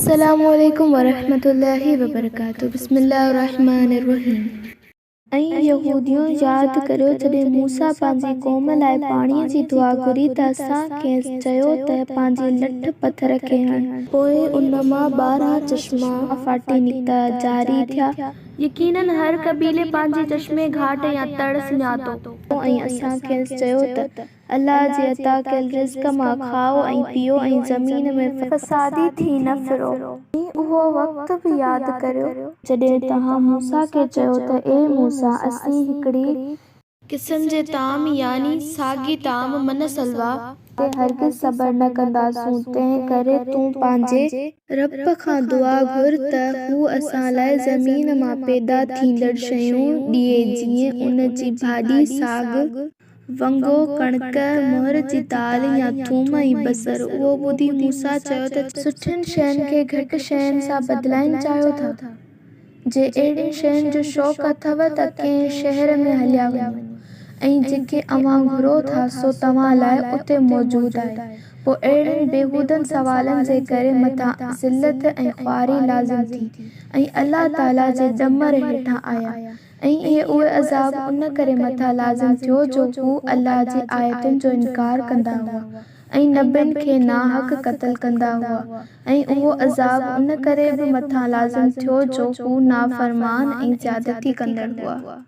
السلام عليڪم ورحمة الله وبرڪاته بسم الله الرحمٰن الرحيم. ۽ يهوديو! ياد ڪريو جڏهن موسيٰ پنهنجي قوم لاء پاڻيء جي دعا گهري ته اسان کيس چيو ته پنهنجي لٺ پٿر کي هڻ. پوء ان مان 12 چشما ڦاٽي نڪتا، جاري ٿيا. يقيناً هر قبيلي پنهنجي چشمي، گهاٽ يا تڙ سڃاتو. ۽ اسان کيس چيو ته الله جي عطا ڪيل رزق مان کائو ۽ پيئو ۽ زمين ۾ فسادي ٿي نه ڦرو. ۽ اهو وقت به ياد ڪريو. جڏهن توهان موسيٰ کي چيو ته اي موسيٰ! اسين هڪڙي. قسم جي طعام يعني ساڳي طعام، من سلويٰ. تي هرگز صبر نه ڪنداسون، تنهنڪري تون پنهنجي. رب کان دعا گهر ته هو اسان لاء زمين مان پيدا ٿيندڙ شيون ڏئي جيئن ان جي ڀاڄي، ساڳ. ونگو، ڪڻڪ، مهر جي دال يا ٿوم ۽ بصر. اهو ٻڌي موسيٰ چيو ته ڇا. سٺين شين کي گهٽ شين سان بدلائڻ چاهيو ٿا؟ جي اهڙين شين جو شوق اٿو ته ڪنهن شهر ۾ هليا وڃو ۽ جيڪي اوهان گهرو ٿا سو توهان لاء اتي موجود آهي. پوء اهڙن بيهودن سوالن جي ڪري مٿان ذلت ۽ خواري لازم ٿي ۽ الله تعاليٰ جي ڏمر هيٺان آيا ۽ اهو عذاب ان ڪري مٿان لازم ٿيو جو هو الله جي آيتن جو انڪار ڪندا هئا ۽ نبين کي ناحق قتل ڪندا هئا ۽ اهو عذاب ان ڪري به مٿان لازم ٿيو جو هو نافرمان ۽ زيادتي ڪندڙ هئا.